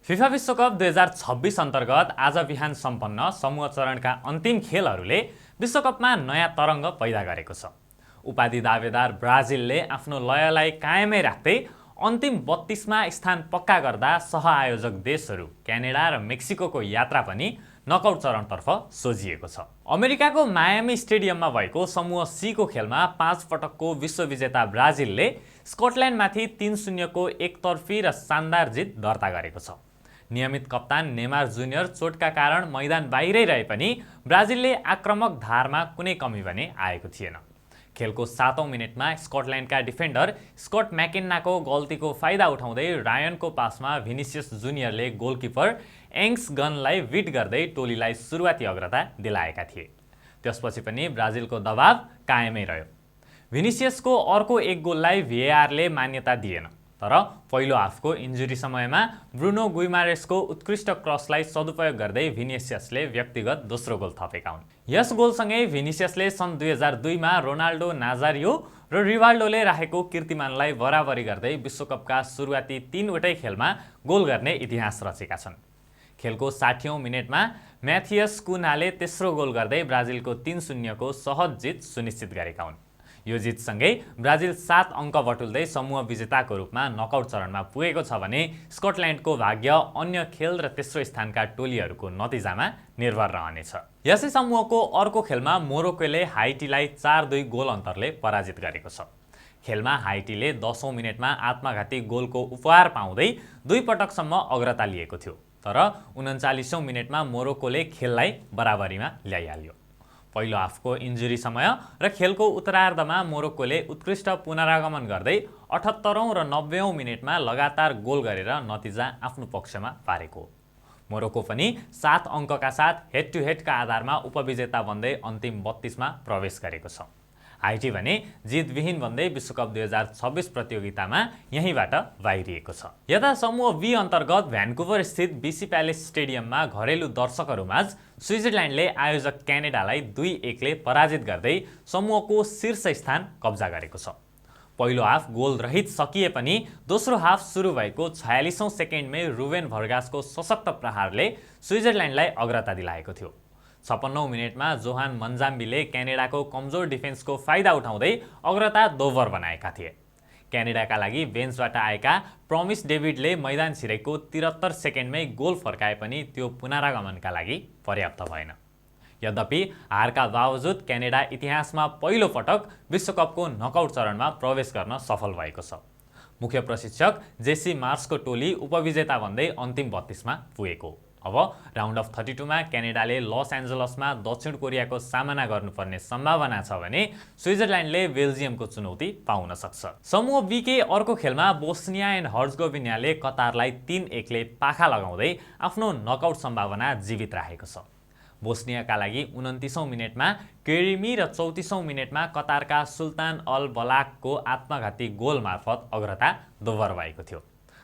FIFA विश्वकप 2026 अन्तर्गत आज बिहान सम्पन्न समूह चरणका अन्तिम खेलहरूले विश्वकपमा नयाँ तरङ्ग पैदा गरेको छ। उपाधि दावेदार ब्राजिलले आफ्नो लयलाई कायमै राख्दै अन्तिम 32मा स्थान पक्का गर्दा सहआयोजक देशहरू क्यानाडा र मेक्सिकोको यात्रा पनि नकआउट चरणतर्फ सोझिएको छ। अमेरिकाको मायामी स्टेडियममा भएको समूह सी को खेलमा 5 पटकको विश्वविजेता ब्राजिलले स्कटल्यान्डमाथि 3-0 को एकतर्फी र शानदार जित दर्ता गरेको छ। नियमित कप्तान नेमार जुनियर चोटका कारण मैदान बाहिरै रहे पनि ब्राजिलले आक्रामक धारमा कुनै कमी भने आएको थिएन। खेलको 7औं मिनेटमा स्कटल्यान्डका डिफेन्डर स्कट म्याकेन्नाको गल्तीको फाइदा उठाउँदै रायनको पासमा भिनिसियस जुनियरले गोलकिपर एङ्स गनलाई विट गर्दै टोलीलाई सुरुवाती अग्रता दिलाएका थिए। त्यसपछि पनि ब्राजिलको दबाव कायमै रह्यो। भिनिसियसको अर्को एक गोललाई भिएआरले मान्यता दिएन, तर पहिलो हाफको इन्जुरी समयमा ब्रुनो गुइमारेसको उत्कृष्ट क्रसलाई सदुपयोग गर्दै भिनिसियसले व्यक्तिगत दोस्रो गोल थपेका हुन्। यस गोलसँगै भिनिसियसले सन् 2002मा रोनाल्डो नाजारियो र रिवाल्डोले राखेको कीर्तिमानलाई बराबरी गर्दै विश्वकपका सुरुवाती 3वटै खेलमा गोल गर्ने इतिहास रचेका छन्। खेलको 60औं मिनेटमा म्याथियस कुनाले तेस्रो गोल गर्दै ब्राजिलको 3-0 को सहज जित सुनिश्चित गरेका हुन्। यो जितसँगै ब्राजिल 7 अङ्क बटुल्दै समूह विजेताको रूपमा नकआउट चरणमा पुगेको छ भने स्कटल्यान्डको भाग्य अन्य खेल र तेस्रो स्थानका टोलीहरूको नतिजामा निर्भर रहनेछ। यसै समूहको अर्को खेलमा मोरोक्कोले हाइटीलाई 4-2 गोल अन्तरले पराजित गरेको छ। खेलमा हाइटीले 10औं मिनेटमा आत्मघाती गोलको उपहार पाउँदै 2 पटकसम्म अग्रता लिएको थियो, तर 39औं मिनेटमा मोरोक्कोले खेललाई बराबरीमा ल्याइहाल्यो। पहिलो हाफको इन्जुरी समय र खेलको उत्तरार्धमा मोरोक्कोले उत्कृष्ट पुनरागमन गर्दै 78औं र 90औं मिनेटमा लगातार गोल गरेर नतिजा आफ्नो पक्षमा पारेको। मोरोक्को पनि 7 अङ्कका साथ हेड टु हेडका आधारमा उपविजेता बन्दै अन्तिम 32मा प्रवेश गरेको छ। हाइटी भने जितविहीन बन्दै विश्वकप 2026 प्रतियोगितामा यहीँबाट बाहिरिएको छ। यता समूह बी अन्तर्गत भ्यान्कुभर स्थित बिसी प्यालेस स्टेडियममा घरेलु दर्शकहरूमाझ स्विजरल्यान्डले आयोजक क्यानाडालाई 2-1 ले पराजित गर्दै समूहको शीर्ष स्थान कब्जा गरेको छ। पहिलो हाफ गोल रहित सकिए पनि दोस्रो हाफ सुरु भएको 46औं सेकेन्डमै रुबेन भर्गासको सशक्त प्रहारले स्विजरल्यान्डलाई अग्रता दिलाएको थियो। 56औं मिनेटमा जोहान मन्जाम्बीले क्यानाडाको कमजोर डिफेन्सको फाइदा उठाउँदै अग्रता दोब्बर बनाएका थिए। क्यानाडाका लागि बेन्चबाट आएका प्रमिस डेभिडले मैदान छिरेको 73 सेकेन्डमै गोल फर्काए पनि त्यो पुनरागमनका लागि पर्याप्त भएन। यद्यपि हारका बावजुद क्यानाडा इतिहासमा पहिलो पटक विश्वकपको नकआउट चरणमा प्रवेश गर्न सफल भएको छ। मुख्य प्रशिक्षक जेसी मार्सको टोली उपविजेता बन्दै अन्तिम 32मा पुगेको। अब राउन्ड अफ 32मा क्यानाडाले लस एन्जलसमा दक्षिण कोरियाको सामना गर्नुपर्ने सम्भावना छ भने स्विजरल्यान्डले बेल्जियमको चुनौती पाउन सक्छ। समूह बी के अर्को खेलमा बोस्निया एन्ड हर्जगोभिनाले कतारलाई 3-1 ले पाखा लगाउँदै आफ्नो नकआउट सम्भावना जीवित राखेको छ। बोस्नियाका लागि 29औं मिनेटमा केरिमी र 34औं मिनेटमा कतारका सुल्तान अल बलाकको आत्मघाती गोल मार्फत अग्रता दोब्बर भएको थियो।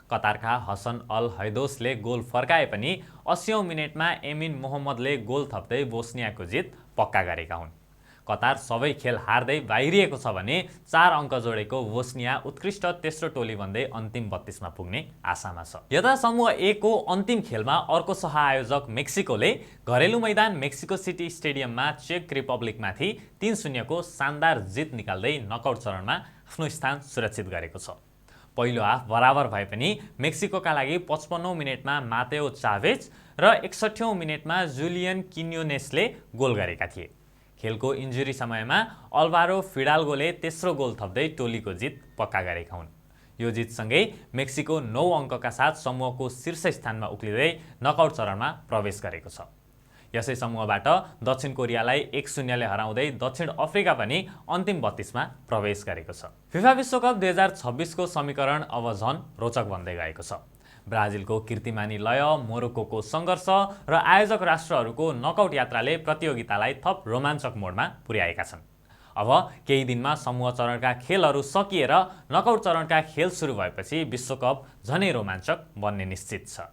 कतारका हसन अल हैदोसले गोल फर्काए पनि 80औं मिनेटमा एमिन मोहम्मदले गोल थप्दै बोस्नियाको जित पक्का गरेका हुन्। कतार सबै खेल हार्दै बाहिरिएको छ भने 4 अङ्क जोडेको बोस्निया उत्कृष्ट तेस्रो टोली बन्दै अन्तिम 32मा पुग्ने आशामा छ। यता समूह ए को अन्तिम खेलमा अर्को सहआयोजक मेक्सिकोले घरेलु मैदान मेक्सिको सिटी स्टेडियममा चेक रिपब्लिकमाथि 3-0 को शानदार जित निकाल्दै नकआउट चरणमा आफ्नो स्थान सुरक्षित गरेको छ। पहिलो हाफ बराबर भए पनि मेक्सिकोका लागि 55औं मिनेटमा मातेओ चाभेज र 61औं मिनेटमा जुलियन किन्योनेसले गोल गरेका थिए। खेलको इन्जुरी समयमा अल्भारो फिडाल्गोले तेस्रो गोल थप्दै टोलीको जित पक्का गरेका हुन्। यो जितसँगै मेक्सिको 9 अङ्कका साथ समूहको शीर्ष स्थानमा उक्लिँदै नकआउट चरणमा प्रवेश गरेको छ। यसै समूहबाट दक्षिण कोरियालाई 1-0 ले हराउँदै दक्षिण अफ्रिका पनि अन्तिम 32मा प्रवेश गरेको छ। फिफा विश्वकप 2026 को समीकरण अब झन रोचक बन्दै गएको छ। ब्राजिलको कीर्तिमानी लय, मोरोक्कोको सङ्घर्ष र आयोजक राष्ट्रहरूको नकआउट यात्राले प्रतियोगितालाई थप रोमाञ्चक मोडमा पुर्याएका छन्। अब केही दिनमा समूह चरणका खेलहरू सकिएर नकआउट चरणका खेल सुरु भएपछि विश्वकप झनै रोमाञ्चक बन्ने निश्चित छ।